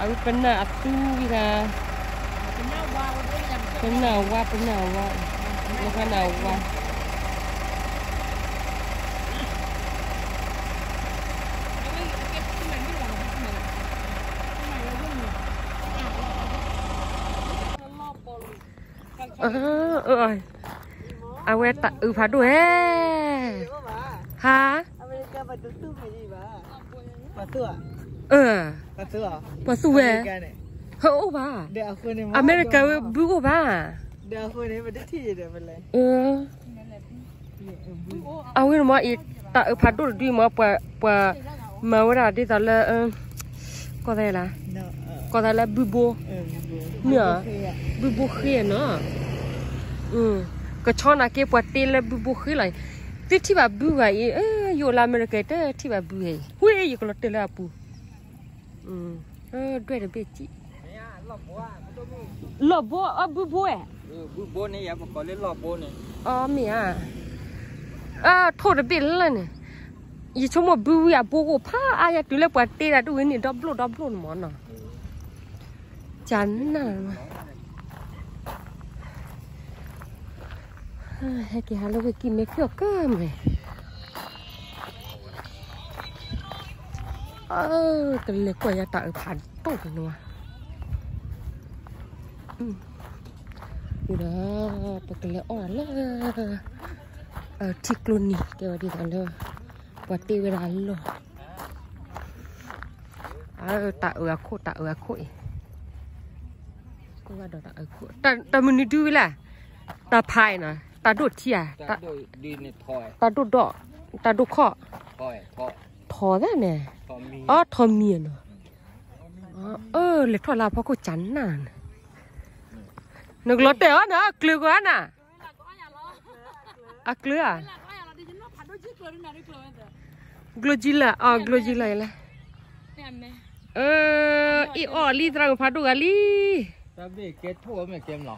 အဝဲပနၢ်အသူဝံၤဒၣ်, ပနၢ်ဝါ ပနၢ်ဝါ, နဖးနၢ်ဝါ. အဝဲတၢ်အုးဖးဒိၣ်ဟဲ, ဟါ, ပှၤသူဝဲ, ဟဲအိၣ်ဘၣ်, အမဲရကၤဝဲဘုအိၣ်ဘၣ်, အဝဲန့ၣ်မ့ၢ်အံၤ တၢ်အုးဖးဒိၣ်တဒုမ့ၢ် ပှၤမၤဝဲဒၣ်ဒ်သိးလၢ ကီၢ်သးလၢ, ကီၢ်သးလၢဘုဘိ, မ့ၢ်, ဘုဘိဃ့နီၤ, ကဆီနာ်က့ ပှၤတ့လၢဘုဘိဃ့လီၤ. သုထံၣ်ဘၣ်ဘုဂၤအံၤ, ယအိၣ်လၢအမဲရကၤ တထံၣ်ဘၣ်ဘုဂၤအံၤ, ဝံယကလီၤတဲာ်လၢအပူၤ, ဒွဲၣ်တဘ့ၣ်ကံ, လီၢ်ဘိ, အဘုဘိဧါ, အမ့ၢ်ဧါ, ထိၣ်တဘ့ၣ်လၢ်လၢ်န့ၣ်, ယဆိကမိၣ်ဘုဝံၤအဘိကအိၣ်ဖးအါယၤ တုၤလၢပှၤတ့တၢ်တဝံၤန့ၣ် ဒီဘျိၣ်ဒီဘျိၣ်န့ၣ်မ့ၢ်နီၤ, ကနၣ်, ဟဲက့ၤဟးလၢဝ့ၢ်ကံၢ်မဲာ်ဖျၢၣ်ကၢၢ်မဲာ်, ကလဲၤကွၢ်ယၤတၢ်အုးဖးဒိၣ်န့ၣ်ဝဲ, ဒီး ပကလဲၤအီၣ်လၢ ထံကျိနံၤ ကဲဝဲဒ်သိးလၢ ပှၤတ့ဝဲဒၣ်အလီၢ်, တၢ်အုးအခိၣ် တၢ်အုးအခိၣ်အံၤ, ဒီးတၢ်အုးခိၣ် တၢ်မနုၤဒုဝဲလဲၣ်, တၢ်ဖးအံၤနီၤ တၢ်ဒိၣ်ထံဧါ, တၢ်ဒိၣ်ဒီး တၢ်ဒိၣ်ခီၣ်, ထီၣ်သၣ်န့ၣ်, အီထီၣ်မံၤနီၤ, အၢ လဲၤထီၣ်လၢအဖီခိၣ်ကနၣ်န့ၣ်, နကလီၤတဲာ်အီၤန့ၣ် အကျုၤကီးနၤ, အကျုၤဧါ, ကျိကံလၢ် အကျိကံလၢ်လဲၣ်, အ့ၣ်အီၣ်လံ သရၣ်ကဖးဒိၣ်ဂၤလံ, ဖးဒိၣ်ကံဒီး, ပှၤထီၣ်န့ၢ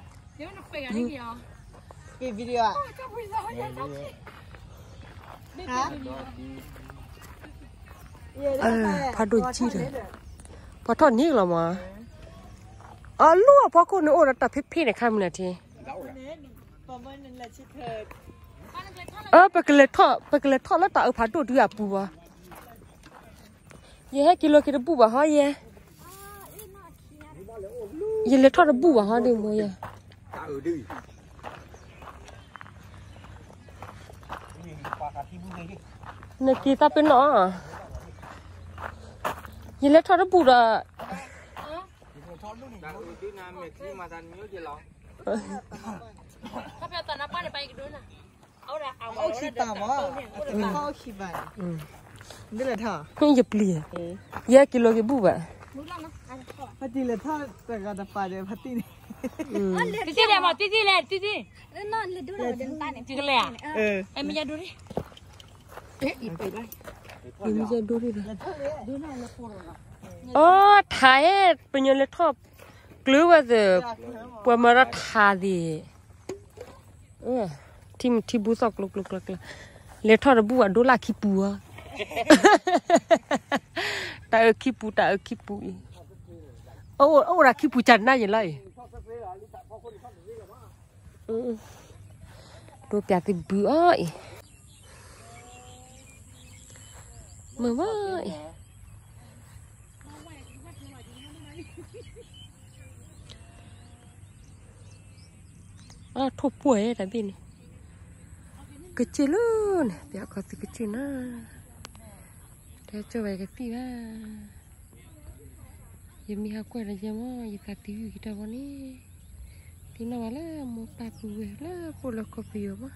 ်လီၤမး, အလူအဖီခိၣ်န့ၣ်အိၣ်ဒီးတၢ်ဖ့ဖ့န့ၣ် ခါမုၢ်နၤထံ အၢ ပကလဲၤထီၣ် ပကလဲၤထီၣ်လၢတၢ်အုးဖးဒိၣ်ဒုအပူၤဘၣ်, ယဟဲက့ၤလီၤက့ၤတဘူၣ်ဘၣ်ဟီယဲ, ယလဲၤထီၣ်တဘူၣ်ဘၣ်ဟီဒ်မိၢ်ယဲ, နက့ၤသးပ့ၤနီၣ်, ယလဲၤထီၣ်တဘူၣ်ဒီး အီၣ်ခံပာ်မး, အတထီၣ်အီၣ်ခံပာ်န့ၣ်, ဒ်လဲၣ်ထီၣ်, ယပျံၤ, ယဲက့ၤလီၤက့ၤဘူၣ်ဘၣ်, ဖါတံၢ်လဲၤထီၣ်တဂၤတပာ်ဒီးဖါတံၢ်န့ၣ်, တံၢ်တံၢ်လဲၤမး တံၢ်တံၢ်လဲၤ တံၢ်တံၢ်, တံၢ်ကလဲၤဧါ, အဲမယဲဒိၣ်, မယဲဒိၣ်ဒ်လဲၣ်, အီထးဧၢ, ပညီလဲၤထီၣ်ကျၢၤဝဲသ့ၣ်, ပှၤမၤဒီးထးသ့ၣ် ထံထံဘူသီၣ်ကျိကျိကျိကျိ, လဲၤထီၣ်တဘူၣ်အဒိလၢခံပူၤဧါ, တၢ်အုးခံပူၤ တၢ်အုးခံပူၤအံၤ, အိၣ်ဒၣ်ခံပူၤကနၣ်ယလီၤအံၤ, ဒိပျးသုဘုအီၤအံၤ, မုာ်မးအံၤ အထိၣ်ပှဲၤတၢ်ဘ့ၣ်န့ၣ်, ကစၢၢ်လၢန့ၣ် ပျးခီသုကစၢၢ်နၤ, တၢ်ကၠီဝဲကသံၣ်ဘၣ်, ယမ့ၢ်ဟးကွၢ်ဒီးယဲမ့ၢ် ယသးသံဝံၤကတၢၢ်ဘီန့ၣ်, သ့ၣ်နီၣ်ဘၣ်လၢမိၢ်ပၢ်ပုၢ်ဝဲၢ်လၢပအိၣ်လၢကီၢ်ပယီၤမး,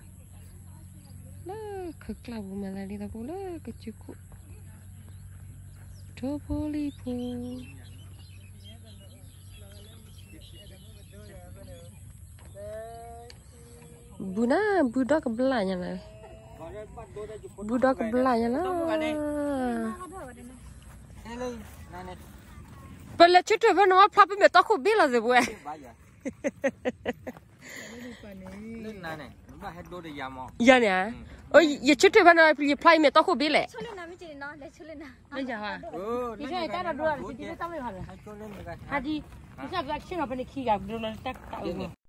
လၢခၢၣ်ကျၢ်ပူၤမၤသးဒ်သိးပအိၣ်လၢကစၢၢ်ခိၣ်, ထိၣ်ဖိလံၤဖိ ဘုနၤ ဘုဒီကဘျၣ်ညါလီၤ, ဘုဒီကဘျၣ်ညါလီၤ, ပလဲၤဆၢထၢၣ်ဖဲန့ၣ် ဝဲဖျါဖဲမဲာ်တီခိၣ်ဘ့ၣ်လီၤသ့ၣ်ပဝဲ, ယၤန့ၣ်, ယဆၢထၢၣ်ဖဲန့ၣ် ယဖျါအံၤမဲာ်တီခိၣ်ဘ့ၣ်လဲၣ် လၢယၤဟါ, ယတၢ်ဒီးဒိဒီး ယတၢ်မ့ၢ်ဟါလၢ, ဟါဒံ, ယသးကဆ့ၣ်နီၤဖဲန့ၣ်ခံဂၤ ဒိလီၤတၢ်ကးအ